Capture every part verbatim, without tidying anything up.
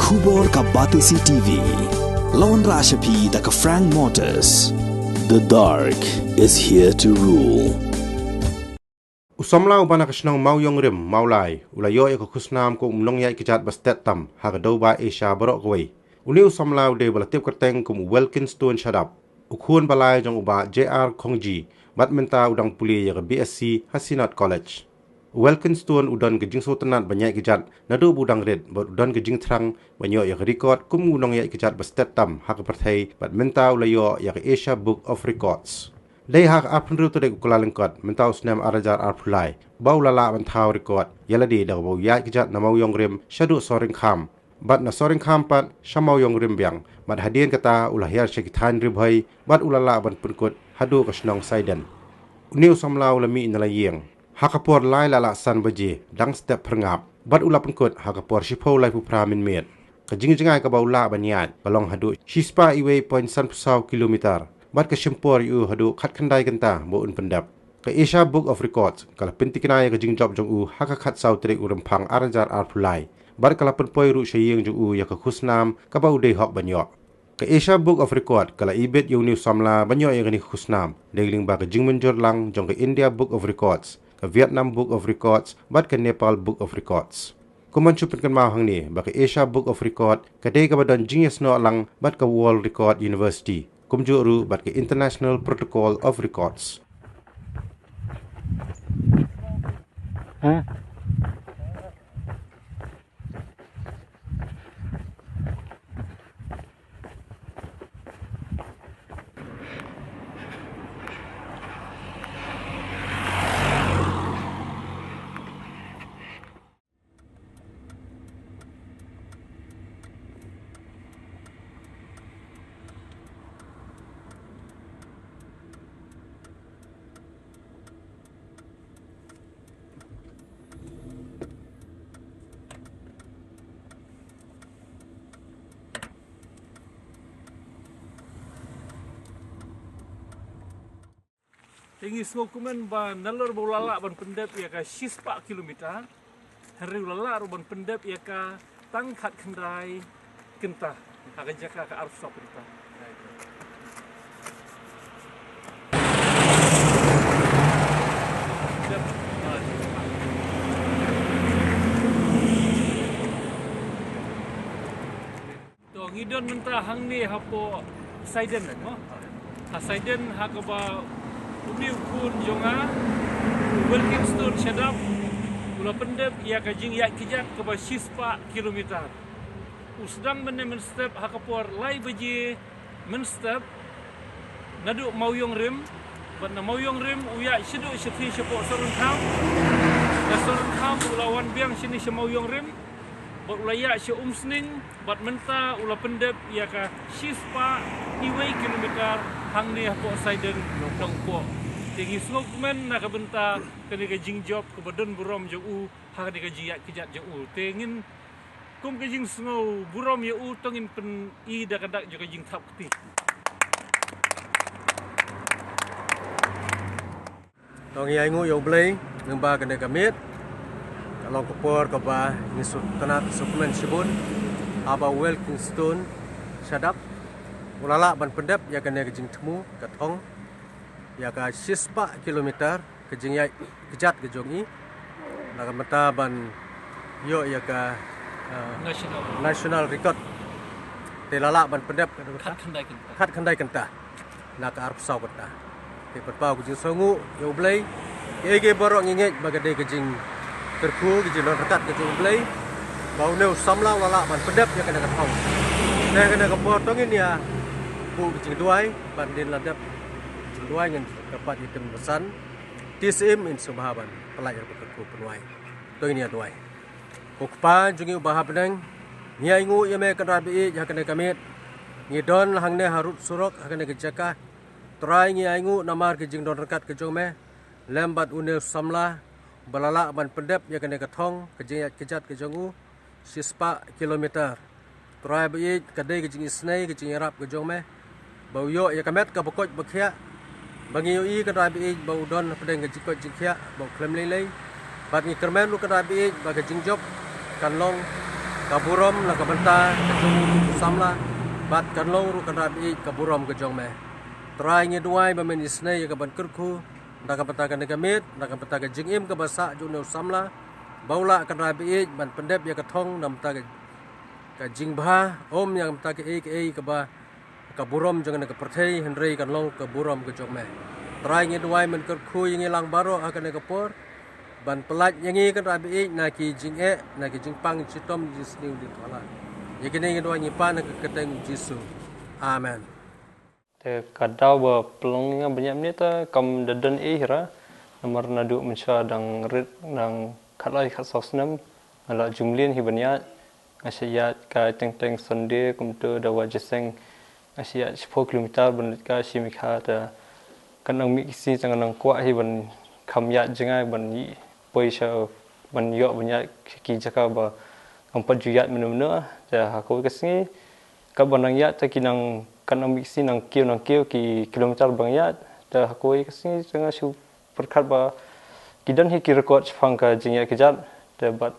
Khubor ka Batesi T V. Lawan Rashapi da ka Frank Motors. The dark is here to rule. U samla uba na ka shnong Mawïong Rim, Mawlai, u la ïoh ïa ka khusnam kum u nongïaid kjat ba stet tam ha ka dewbah Asia baroh kawei. Une u samla u dei ba la tip kyrteng kum u Wilkinstone Shadap, u khun ba lai jong u Bah J R Khongji, bad mynta u dang pule ïa ka B S C ha Synod College. U Wilkinstone u don ka jingsngewtynnat ban ïaid kjat naduh ba u dang rit, bad u don ka jingthrang ban ïoh ïa ka record kum u nongïaid kjat ba stet tam ha ka pyrthei, bad mynta u la ïoh ïa ka Asia Book of Records. Dei ha ka arphew hynriew tarik u Kyllalyngkot mynta u snem ar hajar arphew lai ba u la lah ban thaw record ïa lade da kaba u ïaid kjat na Mawïong Rim shaduh Sohryngkham, bad na Sohryngkham pat sha Mawïong Rim biang, bad hadien kata u la hiar sha ki thaiñ Ri Bhoi bad u la lah ban pynkut haduh ka shnong Saiden. Une u samla u la mih na la ïing ha ka por lai la lah san baje dang step phyrngap, bad u la pynkut ha ka por shiphew laiphew phra minmiet. Ka jingjngai kaba u lah ban ïaid ka long haduh shispah iwei point sanphew saw kilometer, bad ka shim por ïa u haduh khatkhyndai kynta ba un pyndep. Ka Asia Book of Records ka la pyntikna ïa ka jingjop jong u ha ka khatsaw tarik u Rymphang ar hajar arphew lai, bad ka la pynpoi ruh sha ïing jong u ïa ka khusnam kaba u dei hok ban ïoh. Ka Asia Book of Record ka la ibit ïa une u samla ban ïoh ïa kane ka khusnam, dei lyngba ka jingmynjur lang jong ka India Book of Records, ka Vietnam Book of Records, bad ka Nepal Book of Records. Kumban shu pynkynmaw hangne ba ka Asia Book of Record ka dei kaba don jingïasnoh lang bad ka World Record University, kumjuh ruh bad ka International Protocol of Records. Te ngi sngewkmen ba nalor ba u la lah ban pyndep ïa ka shispah kilometer, hynrei u la lah ruh ban pyndep ïa ka tang khatkhyndai kynta ha ka jaka ka arphew saw kynta. To ngi don mynta hangne hapoh Saiden mo. Ha Saiden ha kaba une u khun jong nga u Wilkinstone Shadap u la pyndep ïa ka jingïaid kjat kaba shispah kilometer. U sdang mynne mynstep ha ka por lai baje mynstep naduh Mawïong Rim, bad na Mawïong Rim u ïaid shaduh shathie shapoh Sohryngkham. Na Sohryngkham u la wan biang shane sha Mawïong Rim, bad u la ïaid sha Umsning, bad mynta u la pyndep ïa ka shispah iwei kilometer hangne hapoh Saiden Nongpoh. Te ngi sngewkmen na ka bynta kane ka jingjop kaba don burom jong u ha kane ka jingïaid kjat jong u. Te ngin kum ka jingsngew burom ïa u to ngin pyni da ka dak jong ka jingthap kti. To ngi ainguh ïa U Blei lyngba kane ka miet. Ka long ka por kaba ngi sngewtynnat sngewkmen shibun haba u Wilkinstone Shadap u la lah ban pyndep ïa kane ka jingthmu ka thong ïa ka shispah kilometer ka jingïaid kjat ka jong i. Na ka bynta ban ïoh ïa ka, eh, National. National record. Te la lah ban pyndep ka dei khatkhyndai kynta. Khatkhyndai kynta na ka arphew saw kynta. Te pynpaw ka jingsngewnguh ïa U Blei. Kiei kiei baroh ngi ngeit ba ka dei ka jingkyrkhu, ka jingdon ryngkat ka jong U Blei ba une u samla u la lah ban pyndep ïa kane ka thong. Te kane ka por to ngin ïa buh ka jingduwai, ban dien la dep jingduwai ngin kyrpad ïa ki kynsan. Te Syiem in sngewbha ban pyllait ïa ka kyrkhu pynduwai. To ngin ïa duwai. Ko Kpa jong ngi uba ha bneng, ngi ainguh ïa me Kynrad ba ïeit ha kane ka miet. Ngi don hangne ha rud surok ha kane ka jaka. Trai ngi ainguh namar ka jingdon ryngkat ka jong me lem bad une u samla ba la lah ban pyndep ïa kane ka thong ka jingïaid kjat ka jong u shispah kilometer. Trai ba ïeit, ka dei ka jingisynei ka jingïarap ka jong me ba u ïoh ïa ka met kaba koit ba khiah. Ba ngi ïohi Kynrad ba ïeit ba u don hapdeng ka jingkoit jingkhiah ba u khlem lei lei. Bad ngi kyrmen ruh Kynrad ba ïeit ba ka jingjop kan long Ka burom na ka bynta ka jong u samla, bad kan long ruh kan rai baieit ka burom ka jong me. Trai, ngi duwai ba men isynei ïa ka ban kyrkhu na ka bynta kane ka miet, na ka bynta ka jingim kaba sah jong une u samla, ba u lah kan rai baieit ban pyndep ïa ka thong na ka bynta ka, ka jingbha, ym ïa ka bynta kaei kaei kaba ka burom jong kane ka pyrthei, hynrei kan long ka burom ka jong me. Trai, ngi duwai men kyrkhu ïa ngi lang baroh ha kane ka por, ban pyllait ïa ngi kan rai baieit na ki jingeh, na ki jingpang jingshitom jingsniew jingthala. Ïa kine ngi duwai ngi pan ha ka kyrteng Jisu. Amen. Te ka daw ba pynlong ïa nga ban ïaid mynne te kam da don ei hi ra. Namar naduh mynshuwa dang rit, dang khatlai khatsaw snem nga la ju mlien hi ban ïaid. Nga shait ïaid ka teng teng Sunday kumto da wad jingïaseng. Nga shait ïaid shiphew kilometer ban leit kai shim i kha, te kan nang mih ki sngi te nga nang kwah hi ban kham ïaid jngai ban ïoh poi sha, ban ïoh ban ïaid sha ki jaka ba ngam pat ju ïaid mynno mynno. Te ha kawei ka sngi, katba nang ïaid te ki nang, kan nang mih ki sngi nang kiew nang kiew ki kilometer ba nga ïaid. Te ha kawei ka sngi te nga shu pyrkhat ba ki don hi ki record shaphang ka jingïaid kjat. Te bad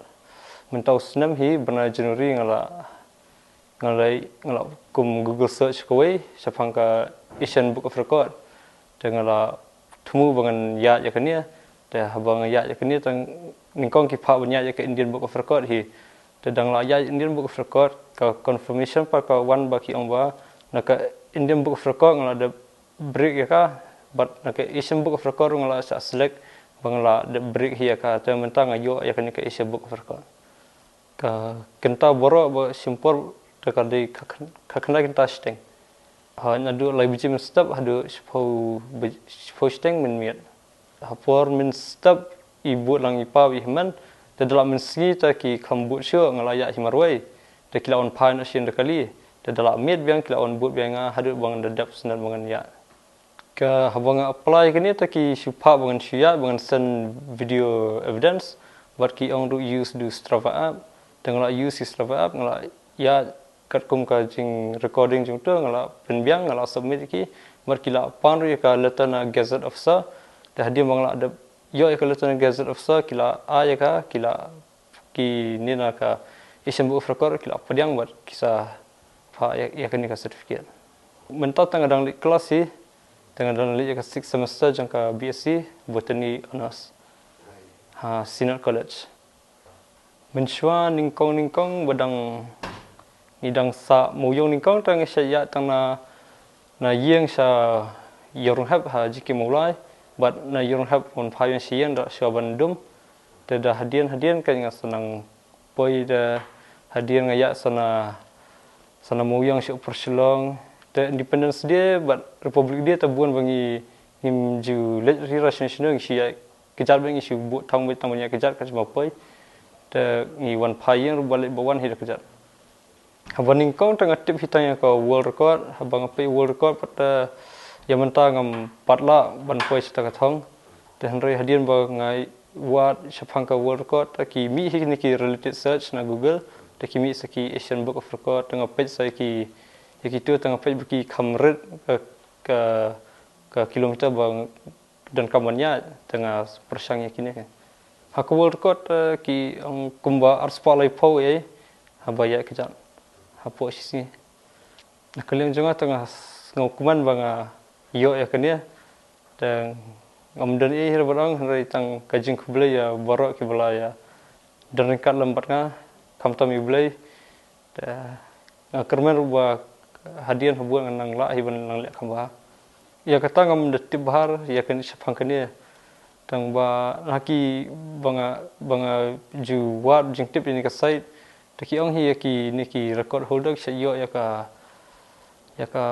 mynta u snem hi, bnai January, nga la, nga la, nga la kum Google search kawei shaphang ka Asian Book of Record. Te nga la thmu ba ngan ïaid ïa kane. Te haba nga ïaid ïa kane, te nyngkong ki phah ban ïaid ïa ka Indian Book of Record hi. Te dang la ïaid Indian Book of Record, ka confirmation pat ka wan ba ki ong ba na ka Indian Book of Record nga la dep break ïa ka, bad na ka Asian Book of Record nga la shah select ba nga la dep break hi ïa ka. Te mynta nga ïoh ïa kane ka Asian Book of Record. Ka kynta baroh ba shim por te ka dei ka khyn-, ka khyndai kynta shiteng. Ha, naduh lai baje mynstep haduh shiphew baj-, shiphew shiteng mynmiet. Ha por mynstep i bud lang i pa bad i hynmen, te da la mynsngi te ki kham bud shuh, nga la ïaid hi marwei. Te ki la wan phai noh sha ïing da kali. Te da la miet biang ki la wan bud biang nga haduh ba ngan da dep snem ba ngan ïaid. Ka haba nga apply kane te ki shu phah ba ngan shu ïaid, ba ngan send video evidence, bad ki ong ruh use the Strava app. Te nga la use i Strava app, nga la ïaid katkum ka jing recording jong to, nga la pynbiang, nga la submit ïa ki, bad ki la pan ruh ïa ka letter na Gazette Officer. Te hadien ba nga la dep ïoh ïa ka letter na Gazette Officer, ki la ai ïa ka, ki la, kine na ka Asian Book of Record, ki la pdiang bad ki sa phah ïa, ïa kane ka certificate. Mynta te nga dang leit klas hi, te nga dang leit ïa ka sixth semester jong ka B S C Botany Honours ha Synod College. Mynshuwa nyngkong nyngkong ba dang, ngi dang sah mawïong nyngkong te ngi shait ïaid tang na, na ïing sha Ïew Rynghep ha J K Mawlai, bad na Ïew Rynghep wan phai biang sha ïing da shuwa ban dum. Te da hadien hadien ka nga sa nang poi, da hadien nga ïaid sa na, sa na mawïong sha Upper Shillong. Te Independence Day bad Republic Day te bun ba ngi, ngim ju leit ri ra shano shano, ngi shu ïaid kjat bad ngi shu buh thong beit tang ban ïaid kjat, ka jingma poi. Te ngi wan phai ïing ruh ba leit ba wan hi da kjat. Haba nyngkong te nga tip hi tang ïa ka world record, haba nga peit world record pat, eh, ïa mynta ngam pat lah ban poi sha ta ka thong. Te hynrei hadien ba nga wad shaphang ka world record, te ki mih hi kine ki related search na Google, te ki mih sa ki Asian Book of Record, te nga peit sa ïa ki, ïa kito te nga peit ba ki kham rit ka, ka, ka kilometer ba donkam ban ïaid, te nga pyrshang ïa kine. Ha ka world record, eh, ki ong kumba arspah laiphew ei, haba ïaid kjat hapoh shi sngi. Na ka liang jong nga te nga s-, nga kmen ba nga ïoh ïa kane. Te ngam don ei hi ruh ban ong, hynrei tang ka jingkhublei ïa baroh kiba la ïa don ryngkat lem bad nga, khamtam ïa U Blei. Te nga kyrmen ruh ba hadien habud ngan nang lah hi ban nang leh kham bha. Ïa kata ngam da tip bha ïa kane shaphang kane. Tang ba na ki ba nga, ba nga ju wad jingtip ïa kane ka site, te ki ong hi ïa kine ki record holder ki shait ïoh ïa ka, ïa ka,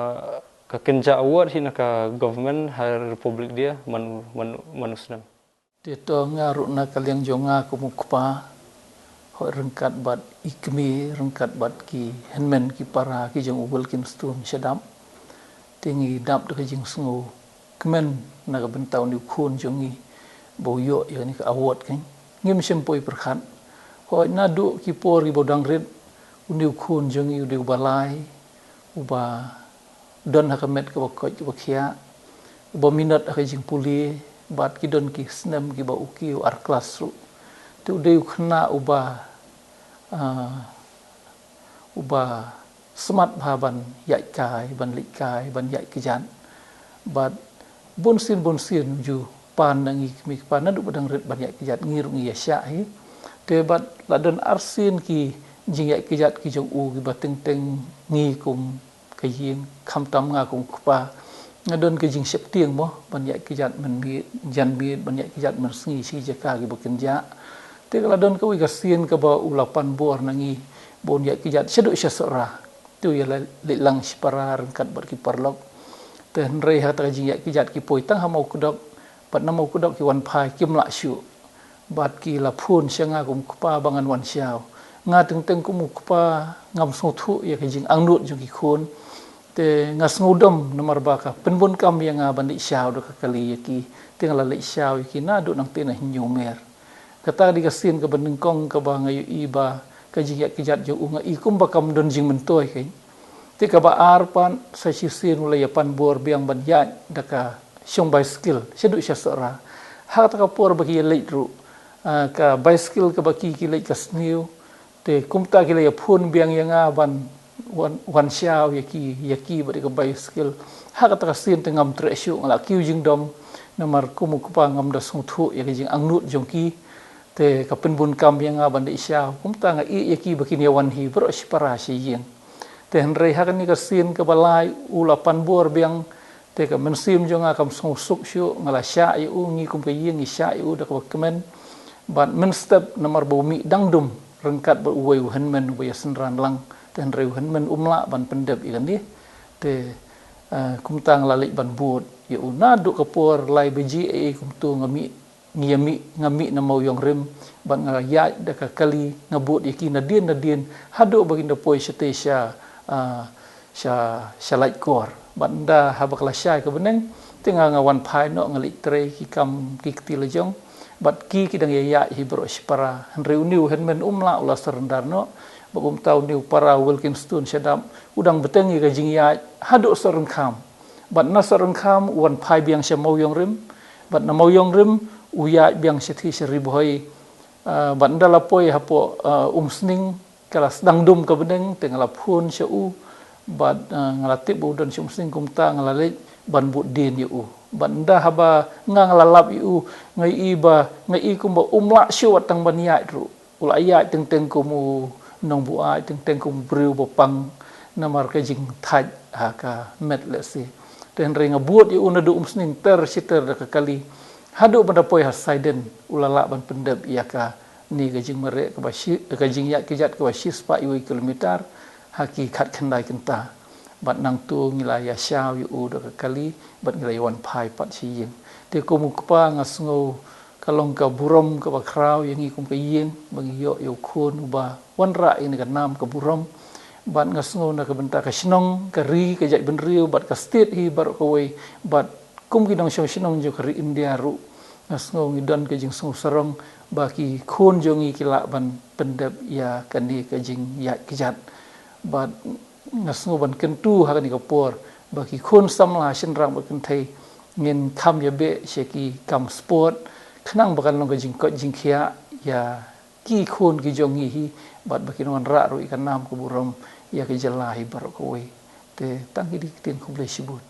ka kynja award hi na ka government ha Republic Day man, man, man u snem. Te to nga ruh na ka liang jong nga kum u kpa, hooid ryngkat bad i kmie, ryngkat bad ki hynmen ki para ki jong u Wilkin Stone sha dap. Te ngi dap da ka jingsngew kmen na ka bynta une u khun jong ngi ba u ïoh ïa kane ka award, kan. Ngim shym poi pyrkhat. Hooid naduh ki por kiba u dang rit, une u khun jong ngi u dei uba lai, uba don ha ka met kaba koit kaba khiah, uba minot ha ka jingpule, bad ki don ki snem kiba u kiew ar klas ruh. Te u dei u khynnah uba, ah, uba smat bha ban ïaid kai, ban leit kai, ban ïaid kjat. Bad bun sien bun sien ju pan na ngi kmie kpa naduh ba dang rit ban ïaid kjat, ngi ruh ngi ïa shah hi. Te bad la don arsien ki jingïaid kjat ki jong u kiba teng teng ngi kum ka ïing, khamtam nga kum kpa, nga don ka jingsheptieng mo ban ïaid kjat mynmiet, janmiet, ban ïaid kjat mynsngi sha ki jaka kiba kynjah. Te ka la don kawei ka sien kaba u la pan bor na ngi ba un ïaid kjat shaduh sha Sohra. Te u ïa la leit lang shipara ryngkat bad ki paralok. Te hynrei ha kata ka jingïaid kjat ki poi tang ha Mawkdok, bad na Mawkdok ki wan phai kim lah shuh. Bad ki la phone sha nga kum kpa ba ngan wan shaw. Nga teng teng kum u kpa ngam sngewthuh ïa ka jingangnud jong ki khun. Te nga sngewdom namar ba ka pynbun kam ïa nga ban leit shaw da ka kali ïa ki. Te nga la leit shaw ïa ki naduh nangta na Hynñiewmer. Kata ka dei ka sien kaba nyngkong kaba nga ïohi ba ka jingïaid kjat jong u nga i kumba kam don jingmyntoi kein. Te kaba ar pat sa shisien u la ïa pan bor biang ban ïaid da ka shong bicycle shaduh sha Sohra. Ha kata ka por ba ki ïa leit ruh, ah, ka bicycle kaba ki ki leit ka sniew. Te kumta ki la ïa phone biang ïa nga ban wan, wan shaw ïa ki, ïa ki bad ïa ka bicycle. Ha kata ka sien te ngam treh shuh, nga la kiew jingdom namar kum u kpa ngam da sngewthuh ïa ka jingangnud jong ki. Te ka pynbun kam ïa nga ban leit shaw. Kumta nga ïeh ïa ki ba kin ïa wan hi baroh shipara sha ïing. Te hynrei ha kane ka sien kaba lai u la pan bor biang. Te ka mynsiem jong nga kam sngewsuk shuh, nga la shah ïa u, ngi kum ka ïing ngi shah ïa u da kaba kmen. Bad mynstep namar ba u mih dang dum ryngkat bad uwei u hynmen uba ïa synran lang. Te hynrei u hynmen um lah ban pyndep ïa kane. Te, eh, kumta nga la leit ban bud ïa u naduh ka por lai baje ei ei kumto nga mih, ngi ïa mih, nga mih na Mawïong Rim, bad nga ïaid da ka kali, nga bud ïa ki nadien nadien haduh ba kin da poi shatei sha, ah, sha, sha Laitkor. Bad ynda haba ka la shai ka bneng, te nga, nga wan phai noh, nga leit trei ki kam ki kti la jong. Bad ki, ki dang ïa ïaid hi baroh shipara. Hynrei une u hynmen um lah, u la surrender noh. Bad kumta une u para Wilkinstone Shadap u dang bteng ïa ka jingïaid haduh Sohryngkham. Bad na Sohryngkham u wan phai biang sha Mawïong Rim. Bad na Mawïong Rim u ïaid biang shathie sha Ri Bhoi. Ah, bad ynda la poi hapoh, ah, Umsning, ka la sdang dum ka bneng, te nga la phone sha u. Bad, ah, nga la tip ba u don sha Umsning, kumta nga la leit ban bud dien ïa u. Bad ynda haba nga, nga la lap ïa u, nga i ba, nga i kumba um lah shuh wat tang ban ïaid ruh. U la ïaid teng teng kum u nongbuaid, teng teng kum u briew ba pang namar ka jingthait ha ka met lehse. Te hynrei nga bud ïa u naduh Umsning ter shi ter da ka kali haduh ban da poi ha Saiden, u la lah ban pyndep ïa kane ka jingmareh kaba shi, ka jingïaid kjat kaba shispah wei kilometer ha ki khatkhyndai kynta. Bad nangto ngi la ïa shaw ïa u da ka kali, bad ngi la ïa wan phai pat sha ïing. Te kum u kpa nga sngew ka long ka burom kaba khraw ïa ngi kum ka ïing, ba ngi ïoh ïa u khun uba wanrah ïa kane ka nam ka burom. Bad nga sngew na ka bynta ka shnong, ka ri, ka jaitbynriew, bad ka state hi baroh kawei, bad kum ki nongshong shnong jong ka ri India ruh, nga sngew ngi don ka jingsngewsarong ba ki khun jong ngi ki lah ban pyndep ïa kane ka jingïaid kjat. Bad nga sngew ban kyntu ha kane ka por ba ki khun samla shynrang bad kynthei ngin kham ïa beh sha ki kam sport, khnang ba kan long ka jingkoit jingkhiah ïa ki khun ki jong ngi hi, bad ba kin wanrah ruh ïa ka nam ka burom ïa ka jylla hi baroh kawei. Te tang kine ki ktien, khublei shibun.